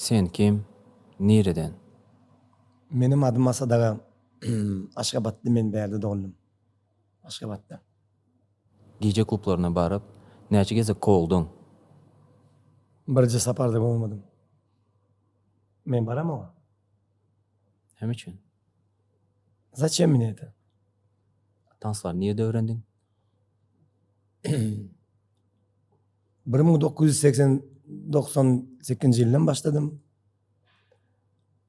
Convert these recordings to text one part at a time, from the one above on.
Sen kim? Nireden? Meniň adym Asad aga. Aşgabatly men bärde doguldym. Aşgabatda. Gije klublaryna baryp, näçe gezek kowuldyň? Birje saparda kowulmadym. Men baramok. Näme üçin? Zaçem mne eto? Tanslary nirede öwrendiň? 1980 98-nji ýyldan başladym.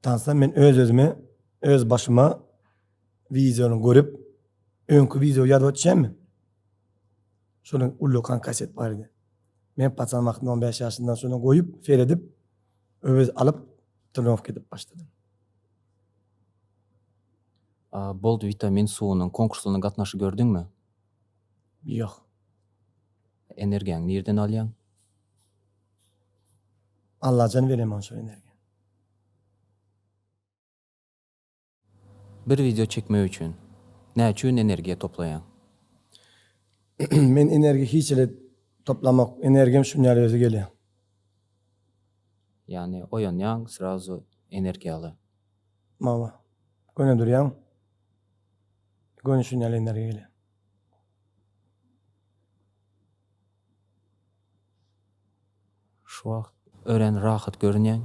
Tansda men öz-özüme, öz başyma wideony görüp, öňki wideo ýazyp otýanmy? Şonuň ullakan kaset bar idi. Men paçan wagtynda 15 ýaşyndan şony goýup, seredip, öwez alyp, trenowka edip başladym. Bold witamin suwunyň konkurslaryna gatnaşyp gördüňmi? Ýok. Energiýaňy nirden alýaň? Allajan berýär maňa şol energiýany. Bir wideo çekmek üçin näçe gün energiýa toplaýaň? Men energiýa hiç hili toplamok. Energiýam şun ýaly özi gelýär. Ýagny oýanýaň srazu energiýaly. Hawa. Göni durýaň. Göni şun ýaly energiýa gelýär. Şu wagt örän rahat görünýäň.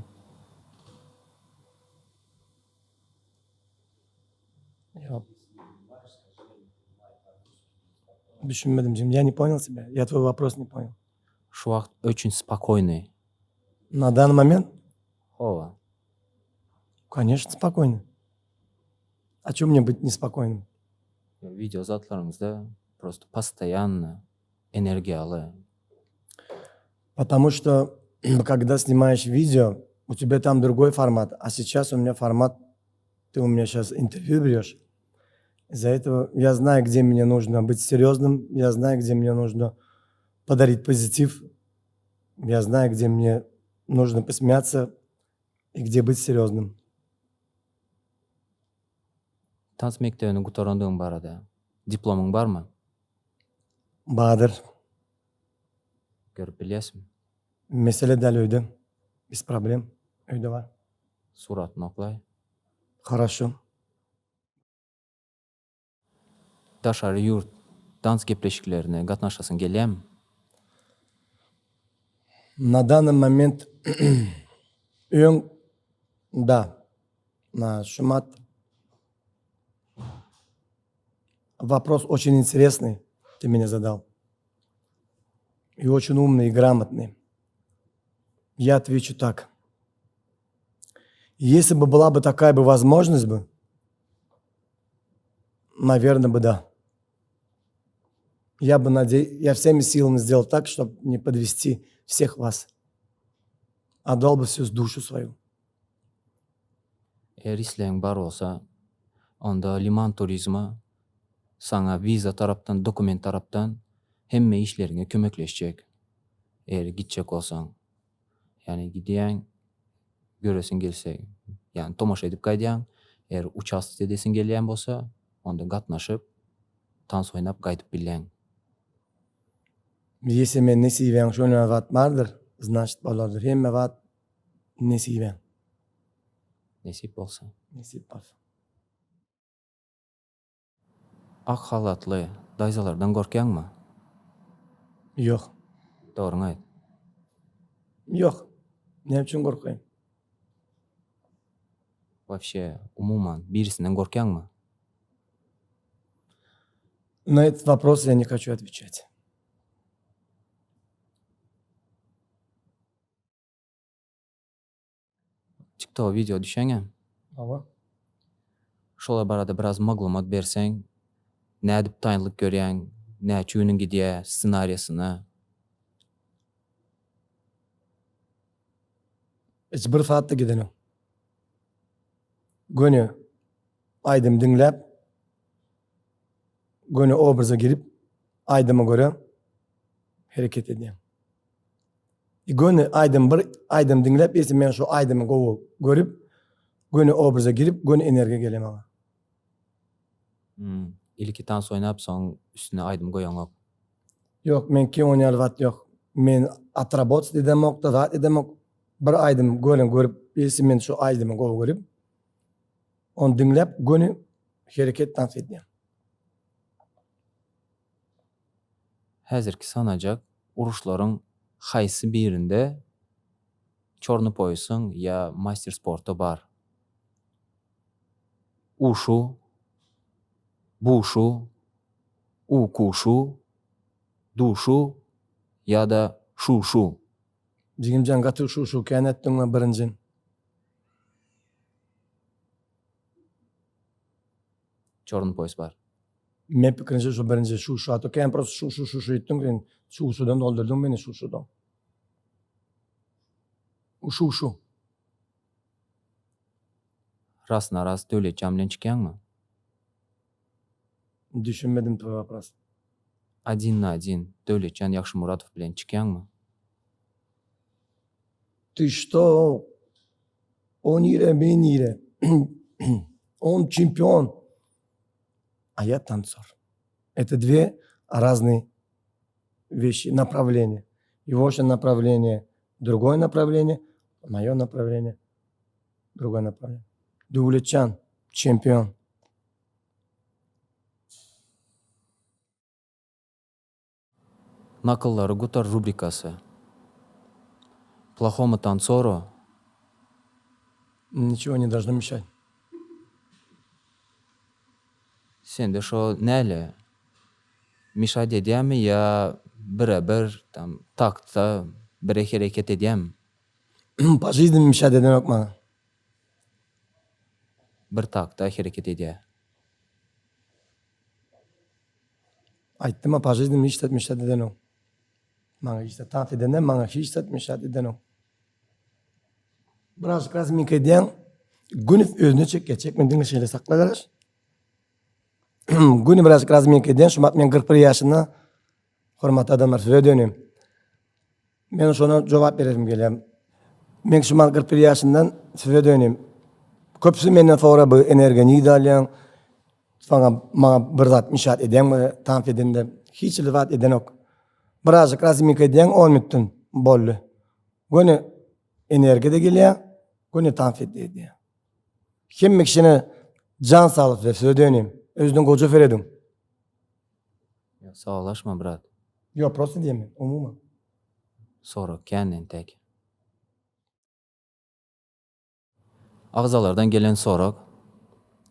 Ýok. Düşünmedim jigim. Я не понял тебя. Я твой вопрос не понял. Şu wagt öçün spokoýnyý. На данный момент? Hawa. Конечно, спокойно. A ço mne byt nespokoýnym? Wideo zatlaryňyzda prosto postoýanno energiýaly. Потому что когда снимаешь видео, у тебя там другой формат, а сейчас у меня формат, ты у меня сейчас интервью берешь. Из-за этого я знаю, где мне нужно быть серьезным, я знаю, где мне нужно подарить позитив, я знаю, где мне нужно посмеяться и где быть серьезным. Tans mekdebini gutarandygyň barada diplomyň barmy? Bardyr. Görüp bilýäsmi? Mesele däl öýde. Bez problem. Öýde bar. Suratyny oklaý. Haraşo. Daşary ýurt tans gepleşiklerine gatnaşasyň gelýämi? Na danny moment öň da. Na şumat Вопрос очень интересный ты меня задал. И очень умный и грамотный. Я отвечу так. Если бы была бы такая бы возможность бы, наверное бы да. Я бы наде... я всеми силами сделал так, чтобы не подвести всех вас. Отдал бы всю душу свою. Eger islegiň bar bolsa, onda Liman turizma saňa wiza tarapdan, dokument tarapdan hemme işleriňe kömekleşjek. Eger gitjek bolsaň. Ýagny gidýäň, göresiň gelse, ýagny tomaşa edip gaýdýaň. Eger uçastwt edesiň gelýän bolsa, onda gatnaşyp, tans oýnap gaýdyp bilýäň. Если men nesibäň şonýa zat bardyr, znaçt bolardyr. Hemme zat nesibäň. Nesip bolsa. Nesip bolsa. Ak halatly daýzalardan gorkýaňmy? Ýok. Dogryňy aýt. Ýok. Näme üçin gorkaýyn? Wapşe, umuman, birisinden gorkýaňmy? Na этот вопрос я не хочу отвечать. TikToka wideo düşeňä? Hawa. Şolar barada biraz maglumat berseň, nädip taýynlyk görýäň, näçe günüň gidýä ssenariýasyna? Hiç bir saat-da gidenok. Göni aýdym diňläp, göni obraza girip, aýdyma görä hereket edýän. Göni aýdym bir aýdym diňläp ýesi men şu aýdymy gowy görüp göni obraza girip göni energiýa gelýär maňa. Hmm. Ilki tans oýnap soň üstüne aýdym goýaňok. Ýok meňki onýaly zat ýok. Men otrabots edemokda zat edemok. Bir aýdym gören görüp birisi men şu aýdymy gowy görüp ony diňläp göni hereket tans edýän. Häzirki sanajak uruşlaryň haýsy birinde çorny poýasyň ýa master sporta bar? Uşu, buşu, ukuşu, duşu ýa-da şuşu? Jigimjan gaty şuşu kän etdiňmi birinji. Çorny poýas bar. Men pikirimçe şu birinji şuşu ato kän prosto şuşu şuşu etdiň sen şuşudan doldurdyň meni şuşudan. Şuşu. Rasna ras Döwletjan bilen çykýaňmy? Düşünmedim twoý wopros. Odin na odin Döwletjan Ýagşymuradow bilen çykýaňmy? Ty što? O nire men nire? On çempion. A ja tansor. Это dwe raznyý weşi, naprawleniýe. Ýegoşa naprawleniýe drugoý naprawleniýe, moýo naprawleniýe drugoý naprawleniýe. Döwletjan çempion. Nakyllary gutar rubrikasy. Plohomu tancoru. Niçego ne должno mešat. Sende şo näle? Mešat edýämi ýa bire-bir tam taktda bire hereket edýämi? Po жизни mešat edenok maňa. Bir taktda hereket edýä. Aýtdym-a po жизни hiç zat mešat edenok. Maňa hiç zat tans edende maňa hiç zat mešat edenok. Birazjyk razminka edýäň, göni özüne çekýär. Çekme diňe şeýle sakla garaş. Göni birazjyk razminka edýän, şu wagt men 41 ýaşynda hormatly adamlar size döneýin. Men şona jogap beresim gelýär. Men şu wagt 41 ýaşyndan size döneýin. Köpüsi menden sorar bu energiýa nirde alýaň? Saňa maňa bir zat müşat edýäňmi tans edende? Hiç hili zat edenok. Birazjyk razminka edýäň 10 minutdan boldy. Göni energiýa-da gelýär, göni tans edýär. Hemme kişine jan saglyk size, size döneýin. Özünden goja serediň. Ýok, saglaşma brat. Ýok, prosta diýen men, umuman. Sorag kän entek. Agzalardan gelen sorag,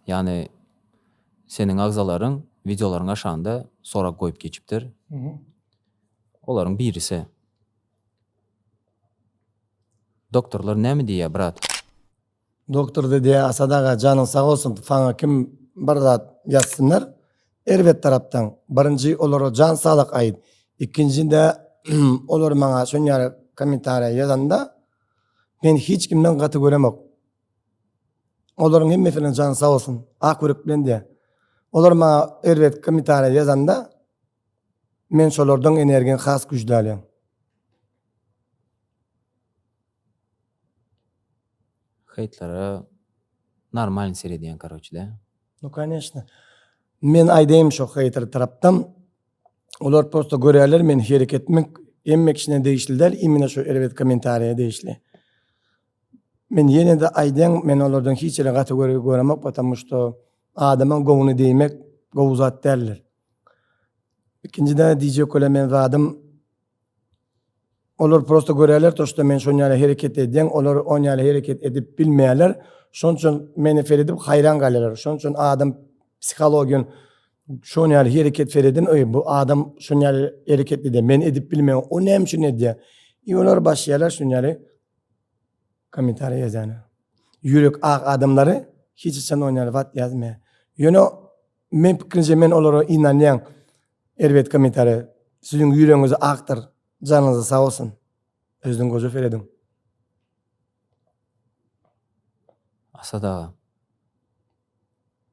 ýagny seniň agzalaryň wideolaryň aşagynda sorag goýup geçipdir. Olaryň birisi. Doktorlar näme diýýär brat? Doktor diýýär Asad aga janyň sag bolsun saňa kim bir zat ýazsynlar erbet tarapdan birinji olara jan saglyk aýt ikinjide olar maňa şon ýaly kommentariýa ýazanda men hiç kimden gaty göremok olaryň hemmesiniň jany sag bolsun ak ýürek bilen diýýär olar maňa erbet kommentariýa ýazanda men şolardan energiýany has güýçli alýan. Heýtlere normalny seredýän karoçe da. Nu koneçno. Men aýdaýyn şo heýter tarapdan olar prosto görýärler men hereketimi hemme kişine degişli däl imенно şo erbet kommentariýa degişli. Men ýene-de aýdýan men olardan hiç hili gaty görgi göremok потому что adamyň gowuny diýmek gowy zat däldir. Ikinjiden diýjek bolýan men zadym Olar prosto görýärler to şda men şon ýaly hereket edýän, olar on ýaly hereket edip bilmeýärler. Şon üçin meni seredip haýran galýarlar. Şon üçin adam psihologiýan şon ýaly hereket sereden, öý bu adam şon ýaly hereket edýär, men edip bilmeýän, o näme üçin edýär? I olar başlaýarlar şon ýaly kommentariýa ýazýana. Ýürek ak adamlary hiç haçan on ýaly zat ýazmaýar. Ýöne men pikirimçe men olara ynanýan. Erbet komentariýa. Siziň ýüregiňiz akdyr. Janyňyz sag bolsun. Özüň goja serediň. Asad aga.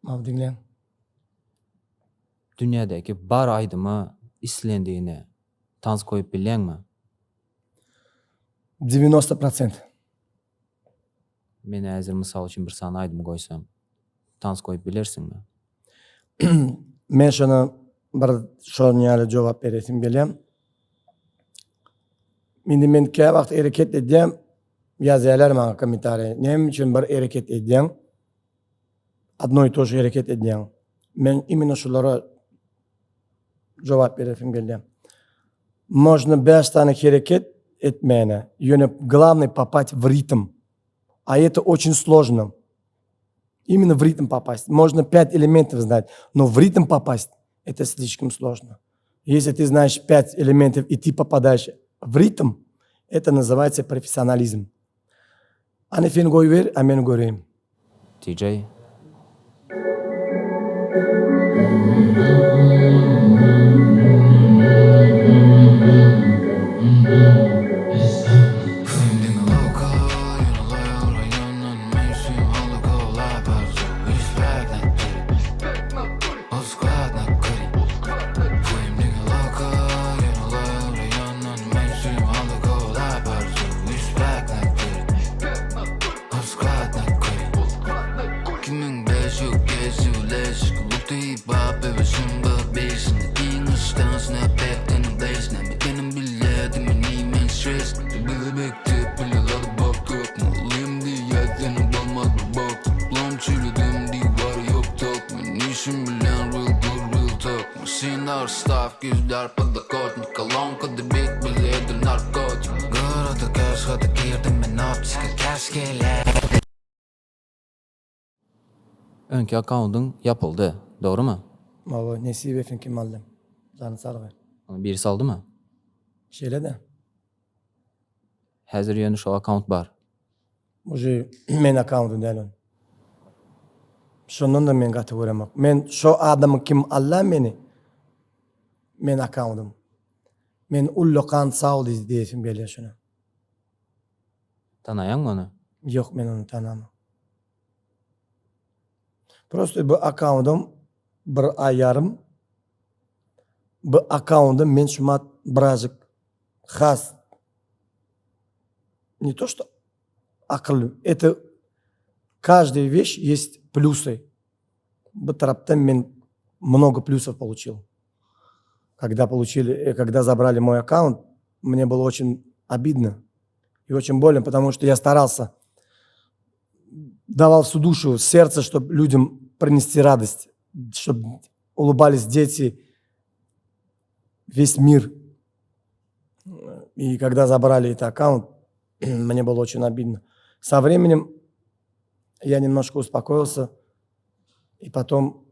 Maw diňleň. Dünýädäki bar aýdyma islendigine tans goýup bilýäňmi? Dewynosta prosent. Men häzir mysal üçin bir sany aýdym goýsam, tans goýup bilersiňmi? Men şona bir şon ýaly jogap beresim gelýär. Indi men käwagt hereket edýän. Ýazýarlar maňa kommentariýa. Näme üçin bir hereket edýäň? Одно и то же hereket edýäň. Men imенно şulara jogap beresim gelýär. Можно bäş sany hereket etmäne, ýöne главное попасть в ритм. А это очень сложно. Именно в ритм попасть. Можно пять элементов знать, но в ритм попасть это слишком сложно. Если ты знаешь пять элементов и ты попадаешь в ритм, это называется профессионализм. Ana sen goýber, a men göreýin. TJ. Öňki akkaundyň ýapyldy, dogrymy? Hawa, Nesibewiň kim aldy? Jany sagly. Ony birisi aldymy? Şeýle-de. Häzir ýöne şo akkaunt bar. Uje men akkauntym däl ol. Şondan-da men gaty göremok. Men şo adamy kim alla meni men akkauntym. Men ullakan sag ol diýesim gelýär şona. Tanaýaňmy ony? Ýok men ony tanamok. Prosto bu akkauntym bir aý ýarym bu akkauntym men şumat birazjyk has не то что akyl это каждая вещь есть плюсы. Bu tarapdan men много плюсов получил. Когда получили, э, когда забрали мой аккаунт, мне было очень обидно и очень больно, потому что я старался, давал всю душу, сердце, чтобы людям принести радость, чтобы улыбались дети, весь мир. И когда забрали этот аккаунт, мне было очень обидно. Со временем я немножко успокоился, и потом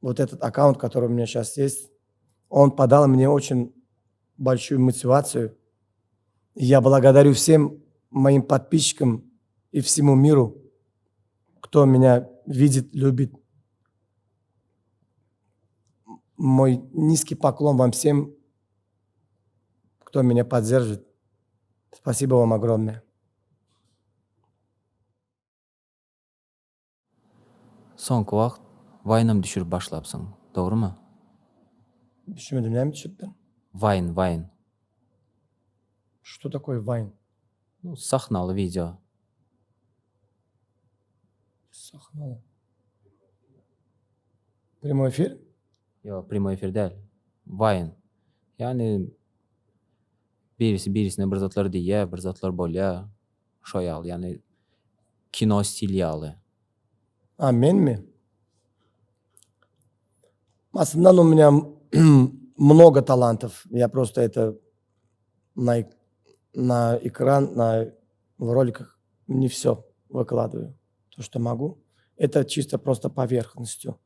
вот этот аккаунт, который у меня сейчас есть, он подал мне очень большую мотивацию. Я благодарю всем моим подписчикам и всему миру, кто меня видит, любит. Мой низкий поклон вам всем, кто меня поддержит. Спасибо вам огромное. Soňky wagt waýnam düşürip başlapsyň, dogrymy? Düşünmedim, näme düşüripdim? Waýn, waýn. Что такое вайн? Nu, sahnaly wideo. Sahnaly. Prямой efir? Ýok, prямой efir däl. Waýn. Ýagny birisi birisine bir zatlar diýýär, bir zatlar bolýar. Şo ýaly, ýagny kino stili ýaly. A, menmi? Aslynda у меня много талантов. Я просто это на, на экран, на, в роликах не все выкладываю. То, что могу. Это чисто просто поверхностью.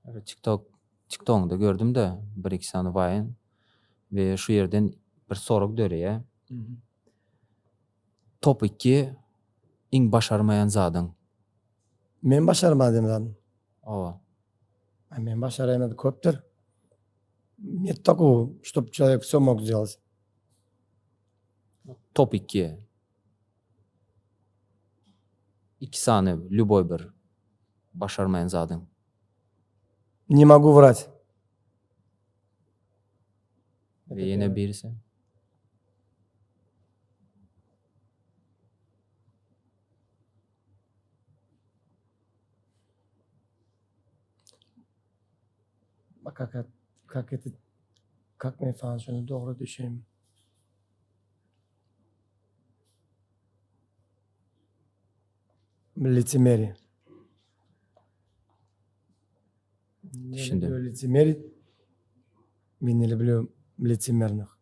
TikTok TikTok'da gördüm-de bir-iki sany waýn we şu ýerden bir sorag döreýär. Top iki iň başarmaýan zadyň? Men başarmadym zadym. Hawa. A men başaraýan köpdür. Нет такого, чтобы человек все мог сделать. Top iki. Iki sany lýuboý bir başarmaýan zadyň. Не могу врать. We ýene birisi. Как, как это, как men sana şuny dogry düşüneyim. Лицемерие. Не Düşündim. люблю лицемерить. Men ne люблю лицемерных.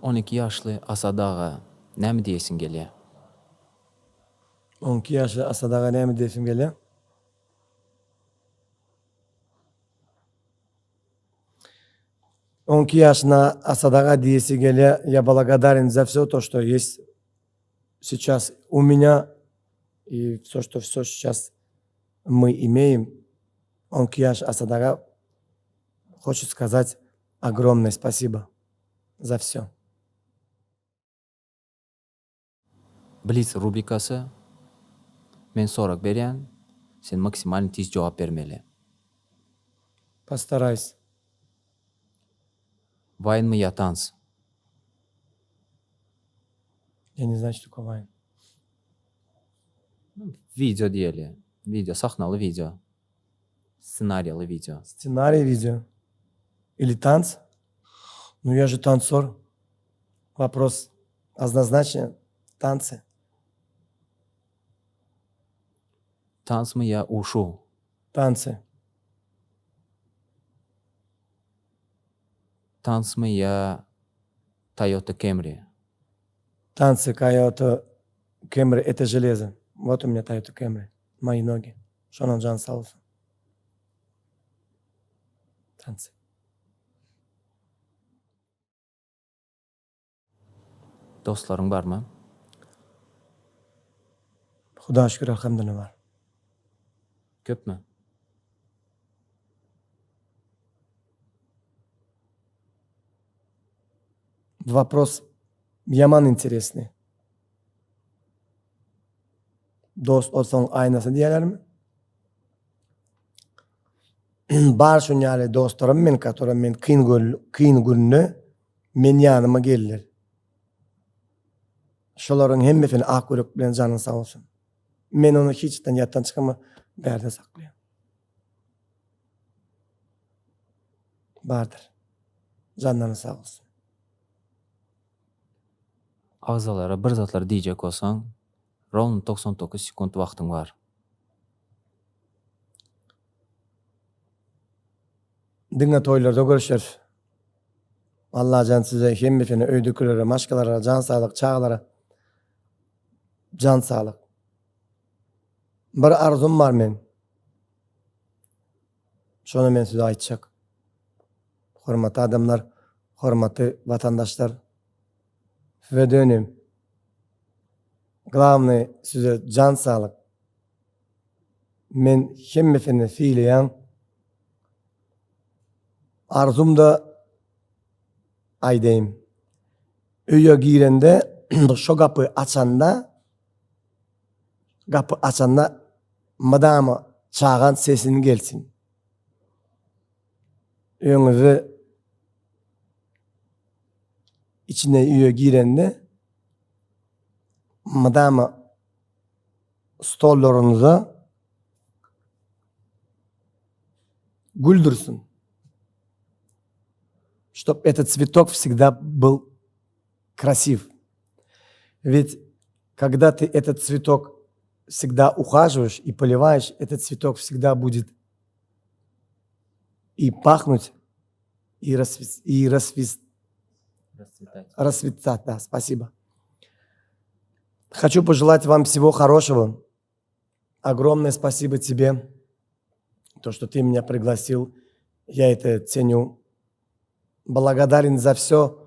12 ýaşly Asad aga näme diýesiň gelýär? 12 ýaşly Asad aga näme diýesim gelýär? 12 ýaşyna Asad aga diýesi gelýär, я благодарен за все то, что есть сейчас у меня и все, что все сейчас мы имеем. 12 ýaş Asad aga хочет сказать огромное спасибо за все. Blitz rubrikasy, Men sorag berýän, sen maksimalny tiz jogap bermeli. Постараюсь. Waýnmy ýa tans? Я не знаю, что такое вайн. Wideo diýeli. Wideo, sahnaly wideo. Ssenariýaly wideo. Ssenariý wideo. Или tans? Ну я же tanzor. Вопрос однозначно tanцы. Tansmy ýa uşu? Tanцы. Tansmy ýa Toyota Camry? Tanцы Toyota Camry это железо. Вот у меня Toyota Camry. Мои ноги. Şonuň jany sag bolsun. Tanцы. Dostlaryň barmy? Hudaýa şükür elhamdülillah bar. Köpmi? Вопрос ýaman interesnyý. Dost bolsaň aýnasy diýýärlermi? Bar şun ýaly dostlarym men, katora men kyn kyn günde men ýanyma geldiler. Şolaryň hemmesini ak ýürek bilen janyň sag bolsun. Men ony hiçden ýatdan çykama bärde saklaýan. Bardyr. Janlaryň sag bolsun. Agzalara bir zatlar diýjek bolsaň, rovno 99 sekunt wagtyň bar. Diňe toýlarda görüşeris. Allajan size hemmesine öýdükilere maşgalara jan saglyk çagalara jan saglyk. Bir arzum bar meň. Şony men size aýtjak. Hormatly adamlar, hormatly watandaşlar. Size döneýin. Glawnyý size jan saglyk. Men hemmesini sylaýan. Arzum-da aýdaýyn. Öýe girende şo gapy açanda gapy açanda mydama çagan sesini gelsin. Öňüňize içine öýe girende mydama stollaryňyza gül dursun. Чтоб этот цветок всегда был красив. Ведь когда ты этот цветок всегда ухаживаешь и поливаешь, этот цветок всегда будет и пахнуть, и расцвет, и расцвет, Расцветать. расцветать. Да, спасибо. Хочу пожелать вам всего хорошего. Огромное спасибо тебе, то, что ты меня пригласил. Я это ценю. Благодарен за все.